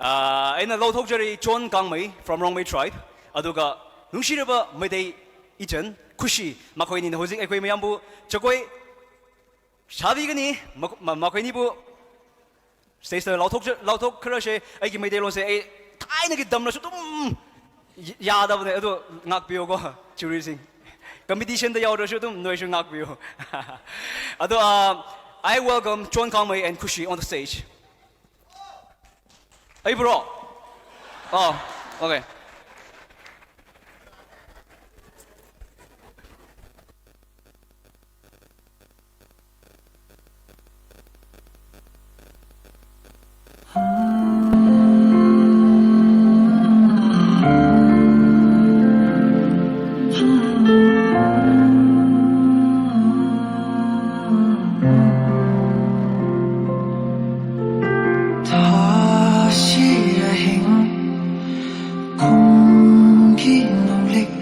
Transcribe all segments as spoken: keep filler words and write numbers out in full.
ꯑꯥ, ꯑꯩꯅ ꯂꯧꯊꯣꯛꯆꯔꯤ ꯆꯣꯟ ꯀꯥꯡꯃꯩ from Rongmei tribe, ꯑꯗꯨꯒ ꯅꯨꯡꯁꯤꯔꯕ ꯃꯩꯇꯩ ꯏꯆꯟ ꯈꯨꯁꯤ, ꯃꯈꯣꯏꯅꯤꯅ ꯍꯧꯖꯤꯛ ꯑꯩꯈꯣꯏ ꯃꯌꯥꯝꯕꯨ ꯖꯒꯣꯏ ꯁꯥꯕꯤꯒꯅꯤ꯫ ꯃꯈꯣ-, ꯃ-, ꯃꯈꯣꯏꯅꯤꯕꯨ stageꯇ ꯂꯥꯎꯊꯣꯛꯆ-, ꯂꯥꯎꯊꯣꯛꯈ꯭ꯔꯁꯦ꯫ ꯑꯩꯒꯤ ꯃꯩꯇꯩꯂꯣꯟꯁꯦ ꯑꯩ ꯊꯥꯏꯅꯒꯤ ꯗꯝꯅꯁꯨ ꯑꯗꯨꯝ ꯌ-, ꯌꯥꯗꯕꯅꯦ, ꯑꯗꯣ ꯉꯥꯛꯄꯤꯌꯨꯀꯣ꯫ Juryꯁꯤꯡ, competitionꯗ ꯌꯥꯎꯗ꯭ꯔꯁꯨ ꯑꯗꯨꯝ ꯅꯣꯏꯁꯨ ꯉꯥꯛꯄꯤꯌꯨ꯫ ꯑꯗꯣ, ꯑꯥ, I welcome Chon Kangmei and Khushi on the stage. ꯑꯩꯕꯨꯔꯣ? ꯑꯣ, okay. ꯊꯥꯁꯤꯔ ꯍꯤꯡ ꯀꯨꯝꯒꯤ ꯅꯣꯡꯂꯤꯛ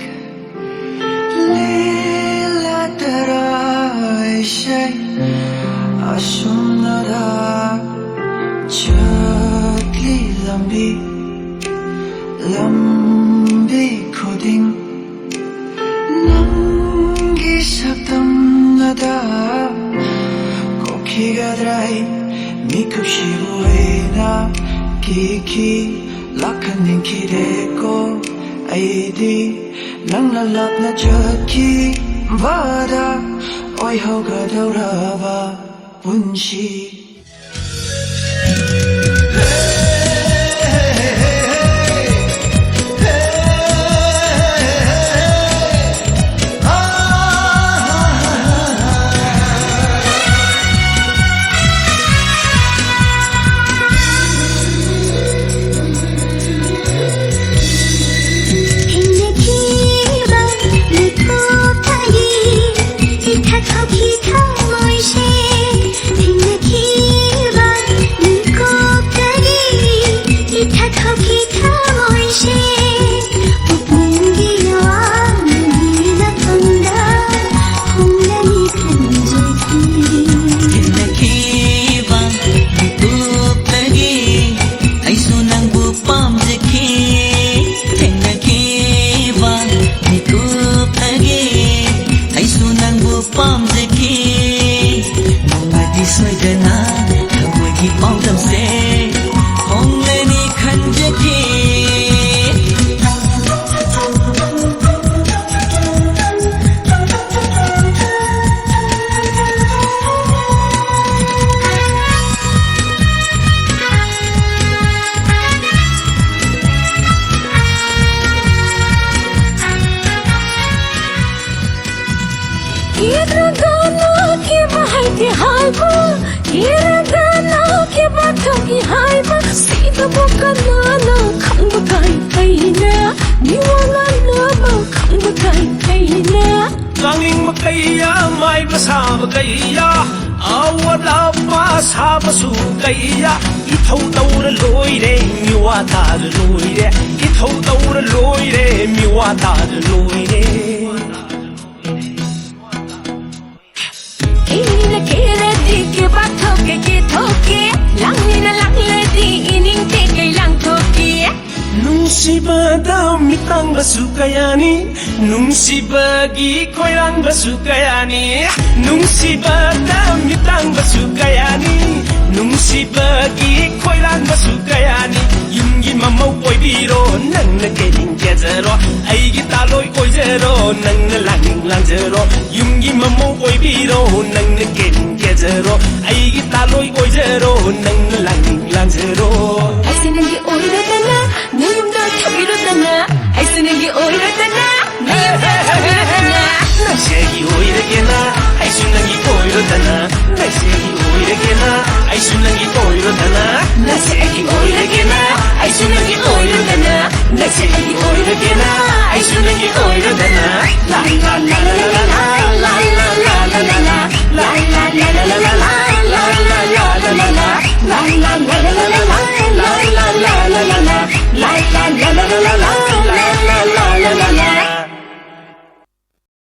ꯂꯤꯂꯥ ꯇꯔꯥꯏꯁꯦ ꯑꯁꯨꯝꯅꯗ ꯆꯠꯂꯤ ꯂꯝꯕꯤ, ꯂꯝꯕꯤ ꯈꯨꯗꯤꯡ ꯅꯪꯒꯤ ꯁꯛꯇꯝꯅꯗ ꯀꯣꯛꯈꯤꯒꯗ꯭ꯔꯥ ꯑꯩ ꯃꯤꯀꯨꯞꯁꯤꯕꯨ ꯑꯩꯅ ꯀꯤꯈꯤ ꯂꯥꯛꯍꯟꯅꯤꯡꯈꯤꯗꯦꯀꯣ ꯑꯩꯗꯤ ꯅꯪꯅ ꯂꯥꯞꯅ ꯆꯠꯈꯤꯕꯗ ꯑꯣꯏꯍꯧꯒꯗꯧꯔꯕ ꯄꯨꯟꯁꯤ꯫ ꯀꯩꯌꯥ ꯃꯥꯏꯕ ꯁꯥꯕ ꯀꯩꯌꯥ, ꯑꯋꯥꯠ ꯑꯄꯥ ꯁꯥꯕꯁꯨ ꯀꯩꯌꯥ, ꯏꯊꯧ ꯇꯧꯔ ꯂꯣꯏꯔꯦ, ꯃꯤꯋꯥ ꯇꯥꯔ ꯂꯣꯏꯔꯦ, ꯏꯊꯧ ꯇꯧꯔ ꯂꯣꯏꯔꯦ, ꯃꯤꯋꯥ ꯇꯥꯔ ꯂꯣꯏꯔꯦ꯫ ꯀꯦꯅꯤꯅ ꯀꯦꯔꯗꯤ ꯀꯦꯕꯥꯛ ꯊꯣꯛꯀꯦ, ꯀꯦꯊꯣꯛꯀꯦ, ꯂꯥꯡꯅꯤꯅ ꯂꯥꯡꯂꯗꯤ ꯏꯅꯤꯡꯗꯦ, ꯀꯩ ꯂꯥꯡꯊꯣꯛꯀꯦ꯫ ꯅꯨꯡꯁꯤꯕꯗ ꯃꯤꯇꯥꯡꯕꯁꯨ ꯀꯌꯥꯅꯤ, ꯅꯨꯡꯁꯤꯕꯒꯤ ꯈꯣꯏꯔꯥꯡꯕꯁꯨ ꯀꯌꯥꯅꯤ, ꯅꯨꯡꯁꯤꯕꯗ ꯃꯤꯇꯥꯡꯕꯁꯨ ꯀꯌꯥꯅꯤ, ꯅꯨꯡꯁꯤꯕꯒꯤ ꯈꯣꯏꯔꯥꯡꯕꯁꯨ ꯀꯌꯥꯅꯤ꯫ ꯌꯨꯝꯒꯤ ꯃꯃꯧ ꯑꯣꯏꯕꯤꯔꯣ, ꯅꯪꯅ ꯀꯦꯅꯤꯡ ꯀꯦꯖꯔꯣ, ꯑꯩꯒꯤ ꯇꯥꯂꯣꯏ ꯑꯣꯏꯖꯔꯣ, ꯅꯪꯅ ꯂꯥꯡꯅꯤꯡ ꯂꯥꯡꯖꯔꯣ꯫ ꯌꯨꯝꯒꯤ ꯃꯃꯧ ꯑꯣꯏꯕꯤꯔꯣ, ꯅꯪꯅ ꯀꯦꯅꯤꯡ ꯀꯦꯖꯔꯣ, ꯑꯩꯒꯤ ꯇꯥꯂꯣꯏ ꯑꯣꯏꯖꯔꯣ, ꯅꯪꯅ ꯂꯥꯡꯅꯤꯡ ꯂꯥꯡꯖꯔꯣ꯫ ꯑꯩꯁꯦ ꯅꯪꯒꯤ ꯑꯣꯏꯔꯗꯅ, ꯅꯌꯨꯝꯗ ꯊꯝꯕꯤꯔꯣꯗꯅ꯫ ꯑꯩꯁꯦ ꯅꯪꯒꯤ ꯑꯣꯏꯔꯗꯅ, ꯅꯌꯨꯝꯗ ꯊꯝꯕꯤꯔꯣꯗꯅ꯫ ꯅꯪꯁꯦ ꯑꯩꯒꯤ ꯑꯣꯏꯔꯒꯦꯅ, ꯑꯩꯁꯨ ꯅꯪꯒꯤ ꯑꯣꯏꯔꯣꯗꯅ꯫ ꯅꯪꯁꯦ ꯑꯩꯒꯤ ꯑꯣꯏꯔꯒꯦꯅ, ꯑꯩꯁꯨ ꯅꯪꯒꯤ ꯑꯣꯏꯔꯣꯗꯅ꯫ ꯅꯪꯁꯦ ꯑꯩꯒꯤ ꯑꯣꯏꯔꯒꯦꯅ, ꯑꯩꯁꯨ ꯅꯪꯒꯤ ꯑꯣꯏꯔꯣꯗꯅ꯫ ꯅꯪꯁꯦ ꯑꯩꯒꯤ ꯑꯣꯏꯔꯒꯦꯅ, ꯑꯩꯁꯨ ꯅꯪꯒꯤ ꯑꯣꯏꯔꯣꯗꯅ꯫ ꯂꯥ ꯂꯥ ꯂꯥ ꯂꯥ